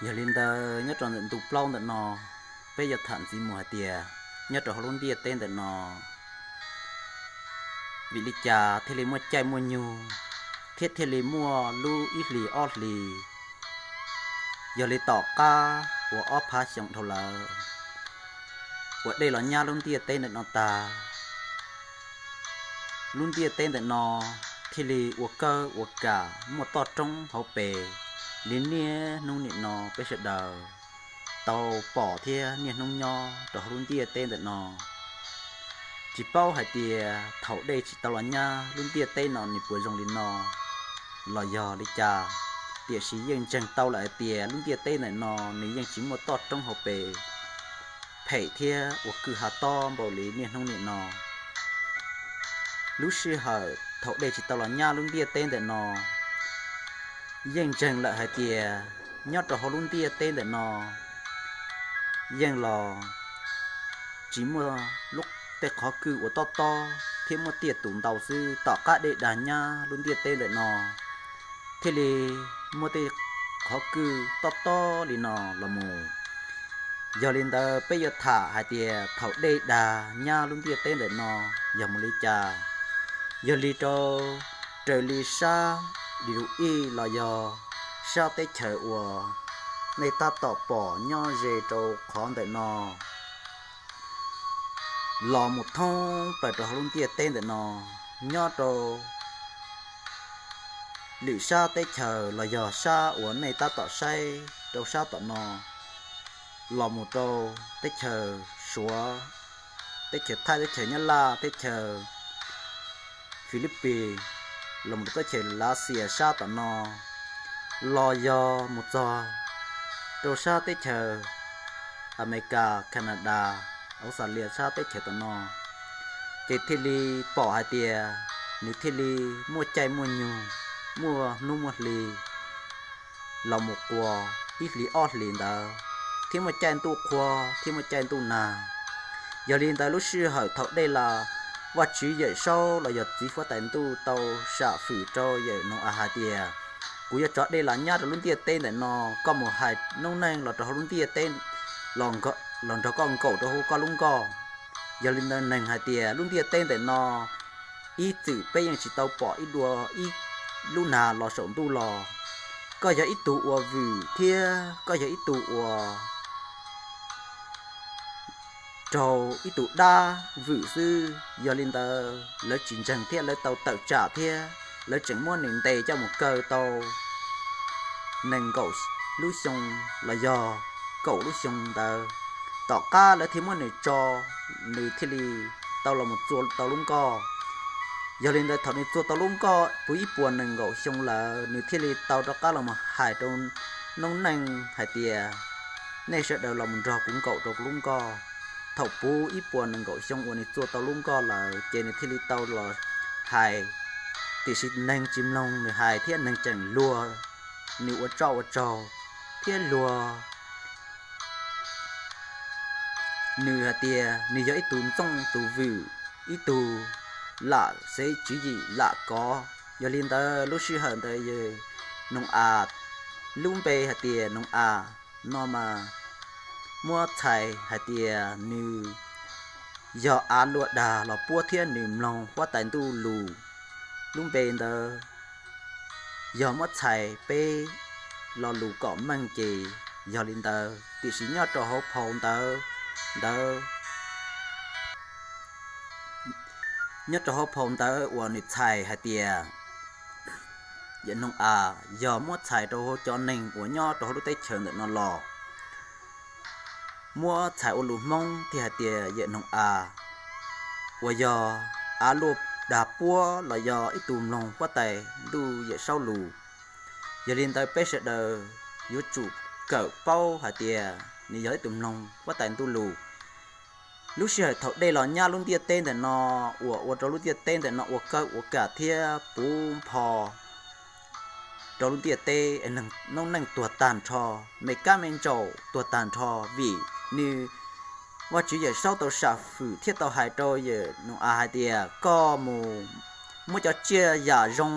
Yog li ntawd nyob rau ntawm ntu plaub ntawm no, peb yuav tham ntxiv mus hais tias nyob rau hauv lub ntiaj teb ntawm no, vim li cas thiaj li muaj caij muaj nyoog, thiab thiaj li muaj lub ib hlis ob hlis, yog li tom qab uas ob phav xyoo dhau lawm uas dej los nyab lub ntiaj teb ntawm no tag, lub ntiaj teb ntawm no thiaj li ua kawg ua kam muaj toj roob hauv pes li niaj hnub nim no peb sawv daws tau pom thiab niaj hnub nyob rau hauv lub ntiaj teb ntawm no. Tsis paub hais tias thaum dej tsis tau los nyab lub ntiaj teb no nws puas zoo li no los yog li cas, tiam sis yeej ntseeg tau lawm hais tias lub ntiaj teb ntawm no nws yeej tsis muaj toj roob hauv pes phem thiab ua kwj ha tob npaum li niaj hnub nim no. Lub sij hawm thaum dej tsis tau los nyab lub ntiaj teb ntawm no, yeej ntseeg lawm hais tias nyob rau hauv lub ntiaj teb ntawm no yeej los tsis muaj lub tej qhov kwj uas tob tob thiab muaj tiaj tus ntau xwb. Tom qab dej dag nyab lub ntiaj teb ntawm no thiaj li muaj tej qhov kwj tob tob li no los mus. Yog li ntawd peb yuav tham hais tias thaum dej dag nyab lub ntiaj teb ntawm no yog mus li cas. Yog li rau raws li sab di ru ij los yog sab teb chaws uas nej tab tom pom nyob ze rau qhov ntawm no los mus thoob plaws rau hauv lub ntiaj teb ntawm no, nyob rau lwm sab teb chaws los yog sab uas nej tab tom saib rau sab tom no los mus rau teb chaws Suav, teb chaws Thaib, teb chaws Nyab Laj, teb chaws Philippines, los mus rau teb chaws Lav Xias sab tom no, los yog mus txog rau sab teb chaws Amelikas, Canada, Australia sab teb chaws tom no, ces thiaj li pom hais tias nws thiaj li muaj caij muaj nyoog, muaj hnub muaj hli los mus qua ib hlis ob hlis ntawd, thiab muaj caij ntuj qhua thiab muaj caij ntuj nag. Yog li ntawd lub sij hawm thaum dej los, Vajtswv Yawm Saub los yog Txiv Huab Tais Ntuj tau sam fwm rau Yawm Noo-as hais tias, kuv yuav tso dej los nyab rau lub ntiaj teb ntawm no, koj mus hais noob neej los rau hauv lub ntiaj teb los nrog koj nkaum rau hauv koj lub nkoj. Yog li ntawd neeg hais tias lub ntiaj teb ntawm no ib txwm peb yeej tsis tau pom ib dua ib lub nag los saum ntuj los. Koj yog ib tug uas vwm thiab koj yog ib tug uas raug ib tug dab vwm xwb. Yog li ntawd lawv tsis ntseeg thiab lawv tau tawm tsam thiab lawv tseem muab nws ntes coj mus kaw tau nees nkaum lub xyoo los yog kaum lub xyoo ntawd. Tom qab lawv thiaj muab nws tso, nws thiaj li tau los mus txua tau lub nkoj. Yog li ntawd thaum nws txua tau lub nkoj puv ib puas nees nkaum xyoo lawm, nws thiaj li tau rov qab los mus hais rau noob neej hais tias, nej sawv daws los mus nrog kuv nkaum rau kuv lub nkoj. Thaum puv ib puas nees nkaum xyoo uas nws txua tau lub nkoj lawm ces nws thiaj li tau los hais, tiam sis neeg tsis mloog nws hais thiab neeg tseem luag nws ua tsoj ua tsaug thiab luag nws hais tias nws yog ib tug ntxooj tus vwm, ib tug lam xev tswv yim lam kov. Yog li ntawd lub sij hawm ntawd Yawm Noo-as, lub npe hais tias Noo-as no mas muab txhais hais tias nws yog av luaj dag los puab thiab nws mloog huab tais ntuj lus. Lub npe ntawd yog muab txhais peb lo lus kom meej ces yog li ntawd, tiam sis nyob rau hauv phau ntawv ntawd, nyob rau hauv phau ntawv uas nws txhais hais tias Yawm Noo-as yog muab txhais rau hauv cov neeg uas nyob rau hauv lub teb chaws ntawm no los muab txhais ua lus Hmoob thiaj hais tias Yawm Noo-as uas yog av luaj dag puab los yog ib tug mloog huab tais ntuj Yawm Saub lus. Yog li ntawd peb sawv daws yuav tsum kawm paub hais tias nws yog ib tug mloog huab tais ntuj lus. Lub sij hawm thaum dej los nyab lub ntiaj teb ntawm no uas ua rau lub ntiaj teb ntawm no ua kawg ua kam thiab puv npho rau lub ntiaj teb, noob neej tuag tag nrho, me kab me ntsaum tuag tag nrho, vim nws Vajtswv Yawm Saub tau sam fwm thiab tau hais rau Yawm Noo-as hais tias, koj mus muab cov tsiaj yam zoo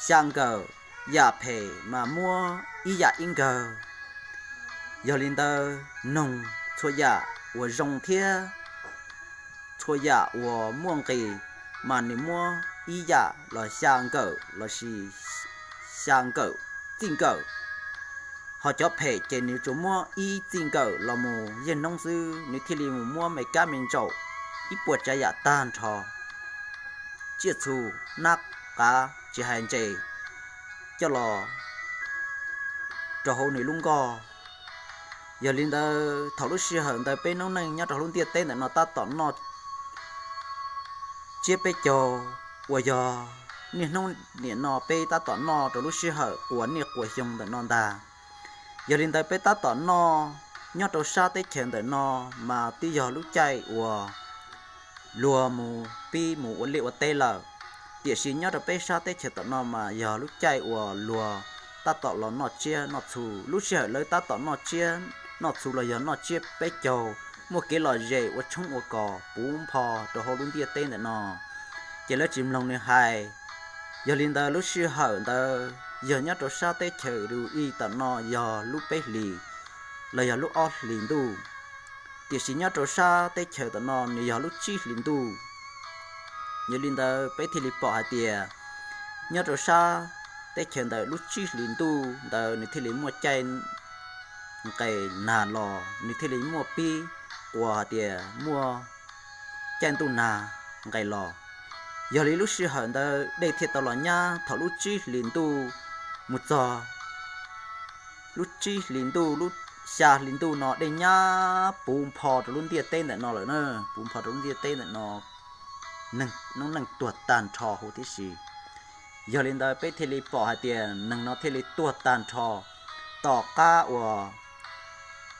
xya nkawm, yam phem mas muab ib yam ib nkawg. Yog li ntawd noog txhua yam uas zoo thiab txhua yam uas muaj nqis mas nws muab ib yam los xya nkawm lossis xya nkawm, txij nkawm. Ho cov phem ces nws tsuas muab ib txij nkawm los mus yeej hnub xwb, nws thiaj li mus muab me kab me ntsaum ib puas tsav yam tag nrho, tsiaj txhu, nab qav tsis hais ntses coj los rau hauv nws lub nkoj. Yog li ntawd thaum lub sij hawm ntawd peb noob neej nyob rau lub ntiaj teb ntawm no tab tom noj tsiab peb caug uas yog niaj hnub niam no peb tab tom noj rau lub sij hawm quas niaj quas xyoo ntawm no ntag. Yog li ntawd peb tab tom noj nyob rau sab teb chaws ntawm no mas twb yog lub caij uas luag mus pib mus ua liaj ua teb lawm. Tiam sis nyob rau peb sab teb chaws tom no mas yog lub caij uas luag tab tom los noj tsiab noj txhu. Lub sij hawm lawv tab tom noj tsiab noj txhu los yog noj tsiab peb caug, muaj kev lom zem ua tshoob ua kos puv npho rau hauv lub ntiaj teb ntawm no, ces lawv tsis mloog nws hais. Yog li ntawd lub sij hawm ntawd yog nyob rau sab teb chaws Us Ib tom no yog lub peb hlis los yog lub ob hlis ntuj, tiam sis nyob rau sab teb chaws tom no nws yog lub tsib hlis ntuj. Yog li ntawd peb thiaj li pom hais tias nyob rau sab teb chaws ntawm lub tsib hlis ntuj ntawd nws thiaj li muaj caij nqes nag los, nws thiaj li muaj pib quas hais tias muaj caij ntuj nag nqes los. Yog li lub sij hawm ntawd dej thiaj tau los nyab thaum lub tsib hlis ntuj mus txog lub tsib hlis ntuj, lub xya hlis ntuj no dej nyab puv npho rau lub ntiaj teb ntawm no lawm na, puv npho rau lub ntiaj teb ntawm no, neeg noob neej tuag tag nrho huv tib si. Yog li ntawd peb thiaj li pom hais tias neeg no thiaj li tuag tag nrho tom qab uas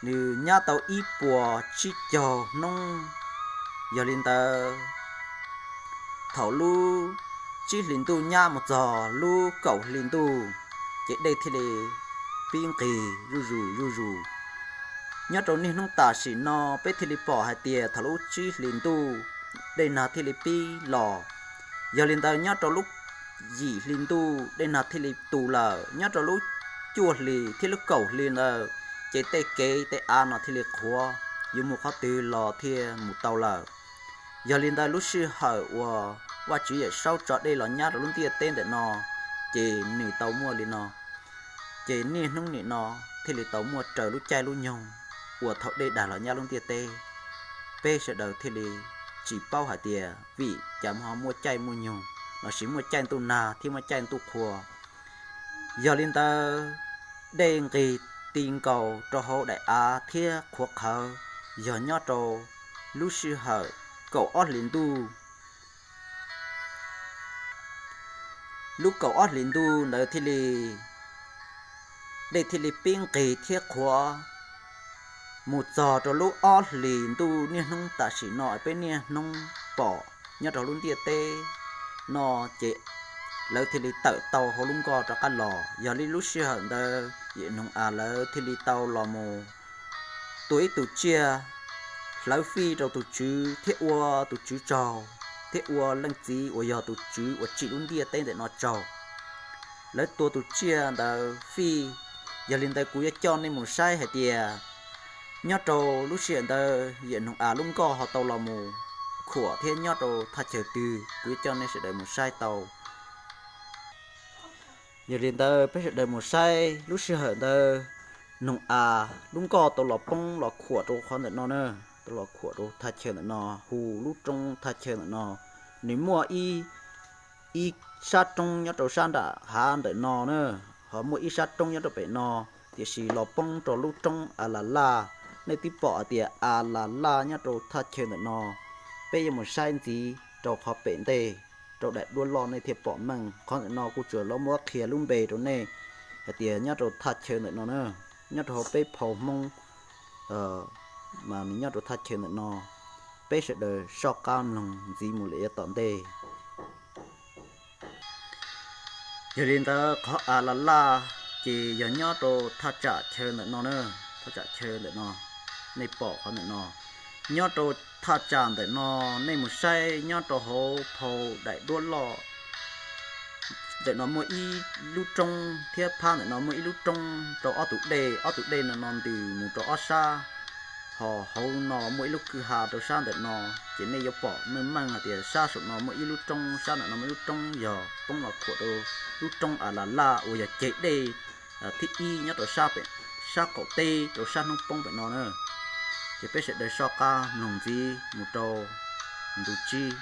nws nyab tau ib puas tsib caug hnub. Yog li ntawd thaum lub tsib hlis ntuj nyab mus txog lub kaum hlis ntuj, ces dej thiaj li pib nqis zuj zus zuj zus. Nyob rau niaj hnub tam sim no peb thiaj li pom hais tias thaum lub tsib hlis ntuj dej nag thiaj li pib los. Yog li ntawd nyob rau lub yim hli ntuj dej nag thiaj li tu lawm. Nyob rau lub cuaj hlis thiab lub kaum hli ntawd ces tej kev tej av no thiaj li qhuav, yuav mus qhov twg los thiaj mus tau lawm. Yog li ntawd lub sij hawm uas Vajtswv Yawm Saub tso dej los nyab rau lub ntiaj teb ntawm no, ces nws tau muaj li no. Ces niaj hnub nim no thiaj li tau muaj raws lub caij lub nyoog uas thaum dej dag los nyab lub ntiaj teb, peb sawv daws thiaj li tsis paub hais tias vim cas ho muaj caij muaj nyoog lossis muaj caij ntuj nag thiab muaj caij ntuj qhua. Yog li ntawd dej nqis ti nkaus rau hauv daim av thiab qhuav qhawv yog nyob rau lub sij hawm kaum ob hlis ntuj. Lub kaum ob hlis ntuj ntawd thiaj li, dej thiaj li pib nqis thiab qhuav mus txog rau lub ob hlis ntuj niaj hnub tam sim no peb niaj hnub pom nyob rau lub ntiaj teb no, ces lawv thiaj li tawm tau hauv lub nkoj rov qab los. Yog li lub sij hawm ntawd Yawm Noov As lawv thiaj li tau los mus tua ib tug tsiaj hlawv fij rau tus Tswv thiab ua tus Tswv tsaug, thiab ua Leej Txiv uas yog tus Tswv uas tsim lub ntiaj teb ntawm no tsaug. Lawv tua tus tsiaj ntawd fij. Yog li ntawd kuv yuav coj nej mus saib hais tias nyob rau lub sij hawm ntawd Yawm Noov As lub nkoj ho tau los mus khuam thiab nyob rau thaj chaw twg, kuv yuav coj nej sawv daws mus saib tau. Yog li ntawd peb sawv daws mus saib lub sij hawm ntawd Noov As lub nkoj tau los poob los khuam rau qhov ntawm no na, tau los khuam rau thaj chaw ntawm no, hu lub roob thaj chaw ntawm no. Nws muaj ib, ib sab roob nyob rau sab nram hav ntawm no na, ho muaj ib sab roob nyob rau pem no, tiam sis los poob rau lub roob As Las Laj. Nej twb pom hais tias As Las Laj nyob rau thaj chaw ntawm no. Peb yuav mus saib ntxiv rau qhov pem ntej, rau daim duab loj nej thiaj pom meej. Qhov ntawm no kuv tsuas los muab qhia lub npe rau nej hais tias nyob rau thaj chaw ntawm no na, nyob rau hauv peb phau Hmoob, mas nws nyob rau thaj chaw ntawm no. Peb sawv daws soj qab mloog ntxiv mus lawm yav tom ntej. Yog li ntawd qhov As Las Laj ces yog nyob rau thaj tsam chaw ntawm no na, thaj tsam chaw ntawm no, nej pom qhov ntawm no. Nyob rau thaj tsam ntawm no, nej mus saib nyob rau hauv phau daim duab loj, ntawm no muaj ib lub roob thiab phab ntawm no muaj ib lub roob rau ob tug dej, ob tug dej no no ntws mus rau ob sab, ho hauv no muaj ib lub kwj ha rau sab ntawm no. Ces nej yuav pom meej meej hais tias sab saum no muaj ib lub roob, sab ntawm no muaj ib lub roob yog poob los khuam rau lub roob A La Laj uas yog ceg dej thib ib nyob rau sab pem, sab qaum teb rau sab hnub poob pem no na. Ces peb sawv daws soj qab mloog ntxiv mus rau ntu tsib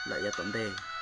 lawm yav tom ntej.